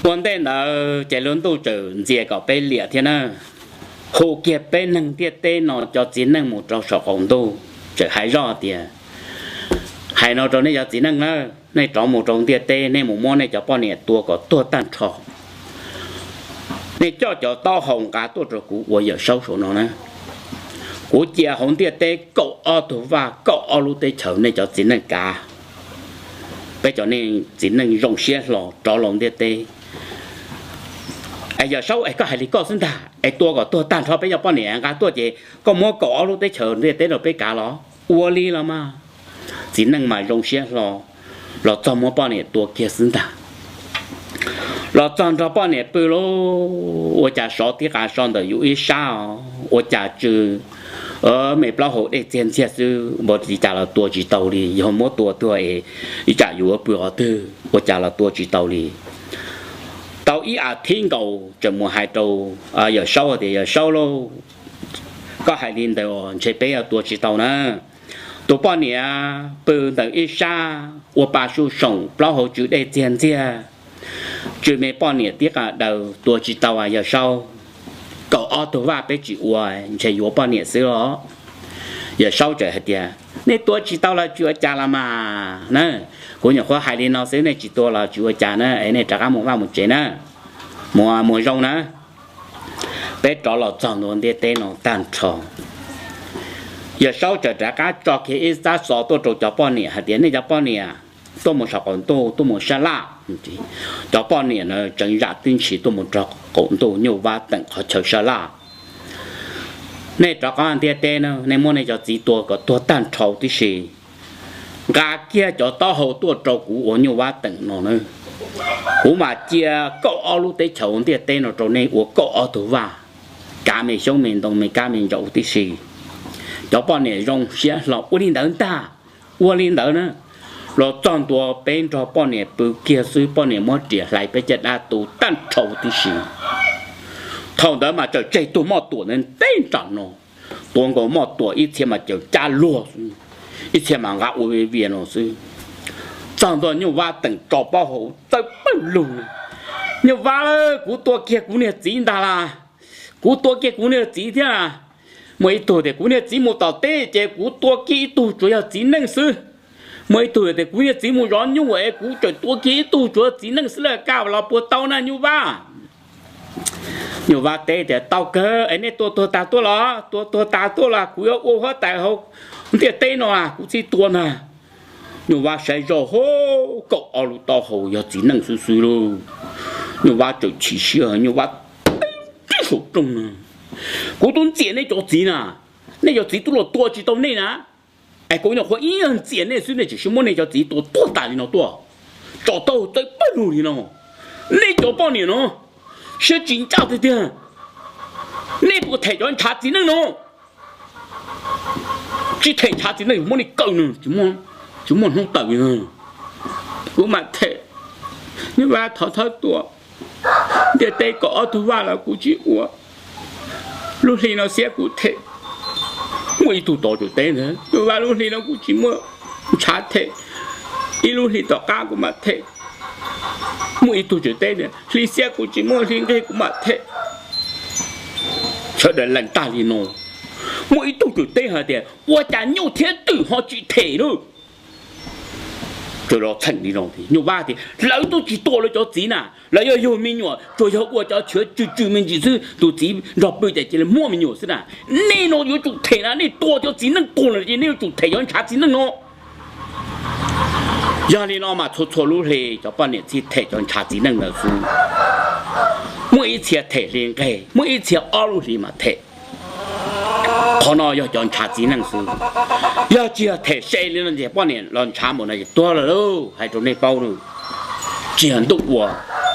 Ua ntej ntawd ces lub ntuj txawm ntxias kom peb liam thiab na, hu kiag peb neeg ntiaj teb no cov txiv neej mus rau saum qaum ntuj, txawm hais zoj tias, hais no rau nej cov txiv neej na, nej rov mus rau ntiaj teb, nej mus muab nej cov poj niam tua kom tuag tag nrho. Nej coj cov taub hau nqa tuaj rau kuv ua Yawm Saub saum no na. Kuv cia hauv ntiaj teb kaum ob tug vaj, kaum ob lub teb chaws, nej cov txiv neej kav. Peb cov txiv neej zoo siab hlo rov los ntiaj teb. Es Yawm Saub, es koj hais li koj xwb ntag, es tua kom tuag tag nrho peb cov poj niam nqa tuaj ces koj muab kaum ob lub teb chaws ntiaj teb rau peb kav los? Ua li los mas. Txiv neej mas zoo siab hlo, los txog muab poj niam tua kiag xwb ntag. Los txog nrog poj niam pw lauj, ua cas sov tib qas so ntawm yus ib sab os, ua cas tsw me plaub hau dej txiag ntxiag xwb, ua li cas los tua tsis tau li, yog muab tua tuag es ib tsam yus yuav pw qhov twg, ua cas los tua tsis tau li. Tau ib as thiv nkaus tseem mus hais rau Yawm Saub tias, Yawm Saub lauj, koj hais li ntawd ntshe peb yuav tua tsis tau na. Tus poj niam pw ntawm ib sab ua pa su soom, plaub hau tsw dej txiag ntxiag, tsw me poj niam tib qas daws, tua tsis tau as Yawm Saub. Kaum ob tug vaj peb tsis ua, ntshe yuav poj niam xwb os. Yawm Saub txawm hais tias, nej tua tsis tau los tsis ua cas los mas na. Kuv nyuam qhuav hais li no xwb, nej tsis tua los tsis ua cas na, es nej rov qab mus vaj mus tsev na, mus mus zoo na. Peb rov los txog ntua ntiaj teb no tag nrho, Yawm Saub txawm rov qab tso kiag ib tsab xov tuaj rau cov poj niam hais tias, nej cov poj niam tuaj mus saum qaum ntuj, tuaj mus sab laj. Cov poj niam na tseev zam tib ntshis tuaj mus rau qaum ntuj Nyuj Vab Teem qhov chaw sab laj. Nej rov qab ntiaj teb na, nej muab nej cov txiv tua kom tuag tag nrho tib si. Nqa kiag cov taub hau tuaj rau kuv ua Nyuj Vab Teem no na. Kuv mam cia kaum ob lub teb chaws ntiaj teb no rau nej ua kaum ob tug vaj, kav me xyoob me ntoo me kab me ntsaum tib si. Cov poj niam zoo siab hlo, ua li ntawd ntag, ua li ntawd na. Los txog ntua peb nrog poj niam pw kiag xwb, poj niam muab riam hlais peb caj dab tu tag nrho tib si. Thaum ntawd mas txawm tseg tug moj tuam ntawd ntev nram no, tuav nkaus moj tuam ib txhia mas cawm cab luag xwb, ib txhia mas nqa ua vias vias no xwb. Txog ntua Nyuj Vab Teem tso plaub hau txawb pawg lug. Nyuj Vab, kuv tua kiag kuv niag txiv ntag las, kuv tua kiag kuv niag txiv thiab las. Muaj ib tug tias kuv niag txiv mus tom teb ces kuv tua kiag ib tug tsuas yog txiv neej xwb. Muaj ib tug tias kuv niag txiv mus zov nyuj es kuv tseem tua kiag ib tug tsuas yog txiv neej xwb, lawv kaj los puas tau na Nyuj Vab? Nyuj Vab teb tias tau kawg, es nej tua tuag tag tuaj los? Tua tuag tag tuaj los kuv yuav ua huab tais hauv ntiaj teb no, kuv thiaj tua ntag. Nyuj Vab saib zoj, hov, kaum ob lub taub hau yog txiv neej xwb xwb lauj. Nyuj Vab txawm chim siab, Nyuj Vab teb saum rooj na, kuv twb ntxias nej cov txiv na, nej cov txiv twb los tua tsis tau nej na. Es kuv nyuam qhuav ib nyuag ntxias nej xwb nej tseem muab nej cov txiv tua tuag tas li no tuaj, tso taub hau txawb pawg lug li no. Nej cov poj niam no siab tsis ncaj tiag tiag. Nej puas them cov ntshav txiv neej no? Tsis them ntshav txiv neej muab nej kaw no, tsis muaj hnub tawm li no. Kuv mam them, Nyuj Vab thov thawb tua, ntiaj teb kaum ob tug vaj los kuv tsis ua. Lub hli no xiab kuv them. Muaj ib tug tod tseem teb ntag, Nyuj Vab, lub hli no kuv tsis muaj ntshav them, ib lub hli tom qab kuv mam them. Muaj ib tug tseem teb tias hli xiab kuv tsis muaj, hli nqig kuv mam them. Sawv daws lees tag li no, muaj ib tug tseem teb hais tias ua cas nyuj thiab twm ho tsis them na. Txawm los txheem li no, Nyuj Vab tias lawv twb tsis tua lawv cov txiv na, lawv yog yug me nyuam tsuas yog ua cov chaw tsw tsw me ntsis xwb, tus txiv nrog pw ces cia li muab me nyuam xwb na. Nej no yuav tsum them na, nej tua cov txiv neej tuag lawm ces nej yuav tsum them cov ntshav txiv neej no. Yog li no mas txhua txhua lub hli cov poj niam thiaj them cov ntshav txiv neej ntawd xwb. Muaj ib txhia them hli nqeg, muaj ib txhia ob lub hlis mas them. Qhov no yog cov ntshav txiv neej xwb. Yog tsis yog them se li no ces poj niam los ntshav npaum no ces tuag lawm lauj, hais rau nej paub lauj. Tsis yog ntuj ua,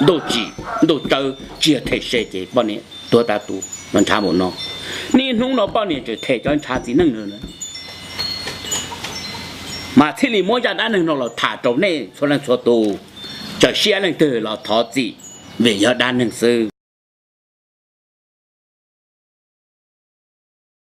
ntuj tsim, ntuj tsawb, tsis yog them se ces poj niam tuag tas tus los ntshav npaum no. Niaj hnub no poj niam tseem them cov ntshav txiv neej no na. Mas thiaj li muab zaj dab neeg no los tham rau nej txhua leej txhua tus, txawm siab leej twg los thov txim, vim yog dab neeg xwb.